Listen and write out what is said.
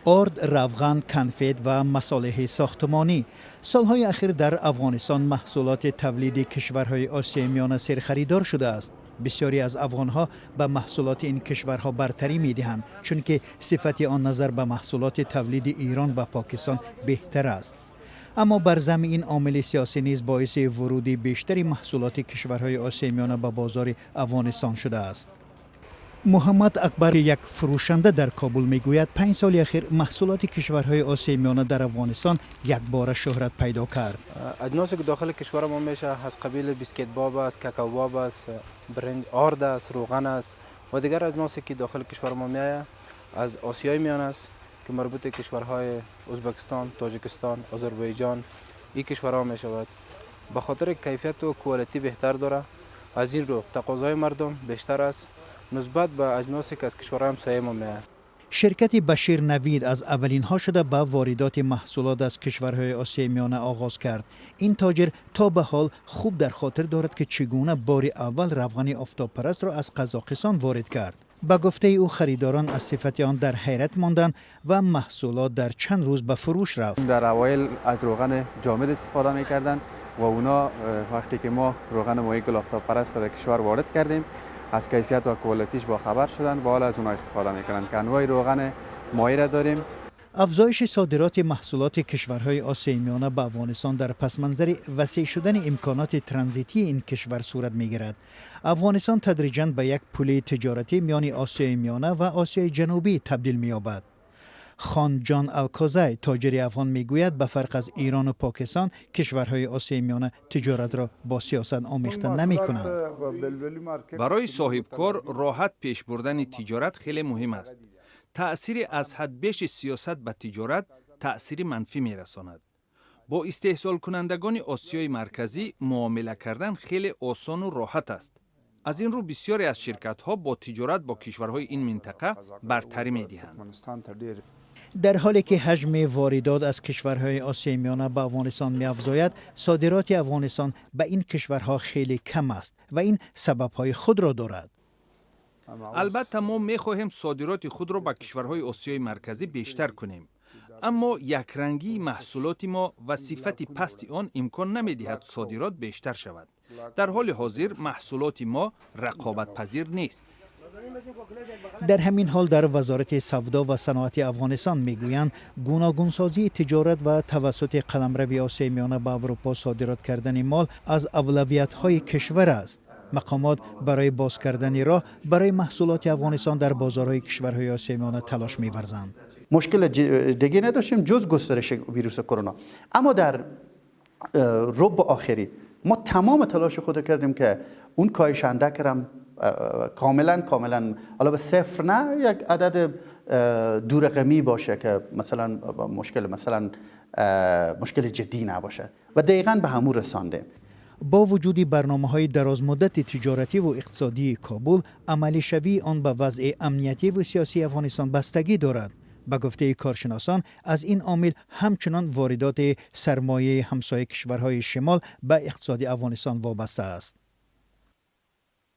Орд, равған, конфет ва масолеҳи сохтмонӣ. Солҳои ахир дар Афғонистон маҳсулоти тавлиди кишварҳои Осиёи Миёна серхаридор шудааст. Бисёре аз афғонҳо ба маҳсулоти ин кишварҳо бартарӣ медиҳанд, чунки сифати он назар ба маҳсулоти тавлиди Эрон ва Покистон беҳтар аст. Аммо бар замми ин омили сиёсӣ низ боиси вуруди бештари маҳсулоти кишварҳои Осиёи Миёна ба бозори Афғонистон шудааст. Муҳаммад Акбар, як фурӯшанда дар Кобул, мегӯяд, 5 соли ахир маҳсулоти кишварҳои Осиёи Миёна дар Афғонистон якбора шӯҳрат пайдо кард. اجناسی که داخل کشور ما میشه از قبیل بیسکیت باب است، کاکاو باب است، برنج، آرد است، روغن است و دیگر اجناسی که داخل کشور ما میآید از آسیای میانه است که مربوط کشورهای ازبکستان، تاجیکستان، آذربایجان، این کشورها می شود. به خاطر کیفیت و quality بهتر داره، از این رو تقاضای مردم بیشتر است نسبت به اجناسی که از کشورهای همسایه ما میآید. Ширкати Башир Навид аз аввалинҳо шуда ба воридоти маҳсулот аз кишварҳои Осиёи Миёна оғоз кард. Ин тоҷир то ба ҳол хуб дар хотир дорад, ки чӣ гуна бори аввал равғани офтобпарастро аз Қазоқистон ворид кард. Ба гуфтаи ӯ, харидорон аз сифати он дар ҳайрат монданд ва маҳсулот дар чанд рӯз ба фурӯш рафт. در اوایل از روغن جامد استفاده میکردن و اونا وقتی که ما روغن مایع گل آفتاب پرست را در کشور وارد کردیم، از کیفیت و quality ش با خبر شدن و حالا از اونها استفاده میکنن که انواع روغن مایع را داریم. Афзоиши содироти маҳсулоти кишварҳои Осиёи Миёна ба Афғонистон дар пасманзари васеъ шудани имконоти транзитии ин кишвар сурат мегирад. Афғонистон тадриҷан ба як пули тиҷоратӣ миёни Осиёи Миёна ва Осиёи Ҷанубӣ табдил меёбад. Хонҷон Алкозай, тоҷири афғон, мегӯяд, ба фарқ аз Эрону Покистон, кишварҳои Осиёи Миёна тиҷоратро бо сиёсат омехта намекунанд. Барои соҳибкор роҳат пеш бурдани тиҷорат хеле муҳим аст. Таъсири аз ҳад беши сиёсат ба тиҷорат таъсири манфӣ мерасонад. Бо истеҳсолкунандагони Осиёи Марказӣ муомила кардан хеле осону роҳат аст. Аз ин рӯ бисёре аз ширкатҳо бо тиҷорат бо кишварҳои ин минтақа бартарӣ медиҳанд. Дар ҳоле ки ҳаҷми воридот аз кишварҳои Осиёи Миёна ба Афғонистон меафзояд, содироти Афғонистон ба ин кишварҳо хеле кам аст ва ин сабабҳои худро дорад. Албатта, мо мехоҳем содироти худро ба кишварҳои Осиёи Марказӣ бештар кунем, аммо якрангии маҳсулоти мо ва сифати пасти он имкон намедиҳад содирот бештар шавад. Дар ҳоли ҳозир маҳсулоти мо рақобатпазир нест. Дар ҳамин ҳол, дар Вазорати савдо ва саноати Афғонистон мегӯянд, гуногунсозии тиҷорат ва тавассути қаламрави Осиёи Миёна ба Аврупо содирот кардани мол аз авлавиятҳои кишвар аст. Мақомот барои боз кардани роҳ барои маҳсулоти Афғонистон дар бозорҳои кишварҳои Осиёи Миёна талош меварзанд. مشکل دیگه نداشتیم جز گسترش ویروس کرونا، اما در ربع آخری ما تمام تلاش خود کردیم که اون کاهش اندک رم کاملا کاملا، حالا به صفر نه، یک عدد دو رقمی باشه که مثلا مشکل مثلا مشکل جدی نباشه و دقیقا به همون رساندیم. Бо вуҷуди барномаҳои дарозмуддати тиҷоративу иқтисодии Кобул, амалишавии он ба вазъи амниятиву сиёсии Афғонистон бастагӣ дорад. Ба гуфтаи коршиносон, аз ин омил ҳамчунон воридоти сармояи ҳамсоя кишварҳои шимол ба иқтисоди Афғонистон вобаста аст.